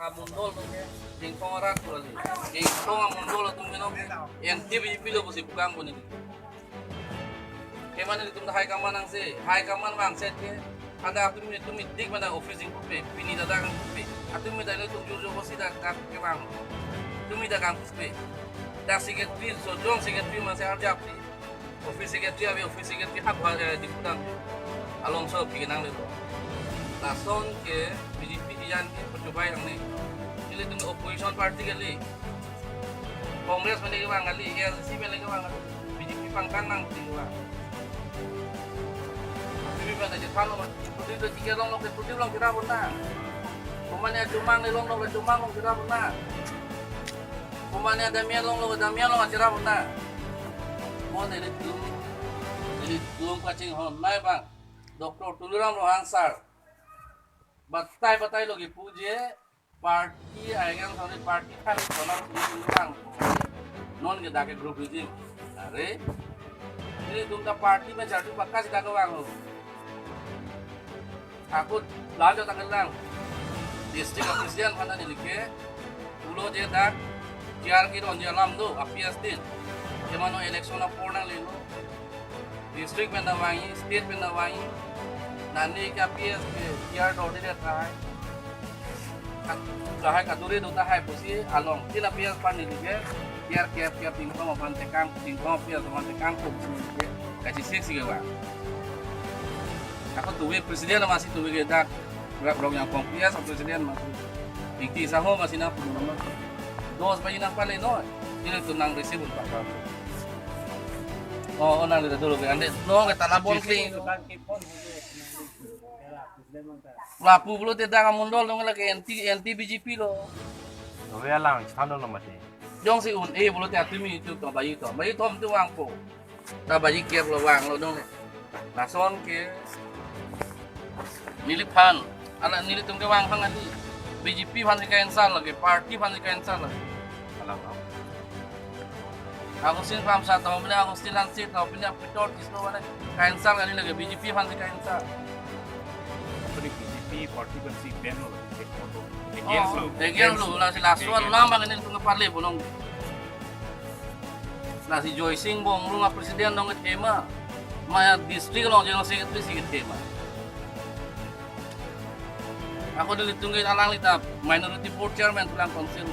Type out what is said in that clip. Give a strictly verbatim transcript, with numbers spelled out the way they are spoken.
Amondol atum ke, Jengkong arat kali. Jengkong amondol atum ke non, anti B J P lo pusi pukang pon neli. Kemane itum high command nangse, high command vangset ke, ada atum itum idik mana office ingpupe, pini dak kangpupe. Atum dak itum jur jur kosi dak kap kevang. Atum dak kangpupe. Dak secretary, sojong secretary masi arjap di. Office secretary, abi office secretary hak hak, eh, dipudam. Alongso aphi kenang le. Lason ke B J P iyan ke percobai ang ne. Nelitum opposition party kali. Congress mane kevang kali, A I C C mane kevang kali. B J P pangkang nang putih kevang. P B P pada chethan lo, putih to tiket longlo, putih long kira pun na. Komane Jumang ne longlo, Jumang long kira pun na. Komane Damian longlo, Damian long kira pun na. Mo nelitum, nelitum kachinghon nai bang. Doctor Tuliram Ronghang sir. Batai batai lo kipu je, party agen sore party kan kolang suri suri bang. Non ke dak ke group regime. Are, nelitum ta party me chartu pakas dak kevang ho. Ako belanja tanggal lang. District president aphan neli ke pulo je dak T R K ron je alam do, A P S din. Kemano election apor nanglelo. District pen ta vangji, state pen ta vangji. Nani ke A P S ke T R dor de tahai. Kat-, tahai kadure do tahai pusi along. Tin A P S aphan neli ke T R K F K F Tingkong aphan tekang, Tingkong A P S aphan tekang ko pusi neli ke. Kachesik si kevang. Ako tuwe president masi tuwe ke dak. Rap rong yang kong P S president masi. Ingti saho masi na pun nama. Dos bayi nang pale no. Nelitum nang receive un pakar. Oh, oh, nang lihat dulu ke ande. No ke tanah bon kling. Lapu pulote dak amondol dong lagi anti, anti B J P lo. Tobe alang, chethan dong mati. Jongsi un-e pulote atum itum to bayi to. Bayi tom tu vangpo. Ta bayi kep lo vanglo dong. Lason ke neliphan, ala nelitum kevang aphan kali. B J P aphan si ka-answer lagi, party aphan si ka-answer lagi. Alang no. Augustine Kramsa tau mene, Augustine Hanse tau mene, Peter Tisso mene ka-answer kali lagi, B J P aphan si ka-answer. Apni B J P party aphan si ban lo, against lo. Oh, against lo, lasi laso alam bang nelitum ke parle bolong. Lasi Joysing Borong a president dong kethema. Maya district along general secretary si kethema. Ako nelitum ke alangli ta minority board chairman pulang council.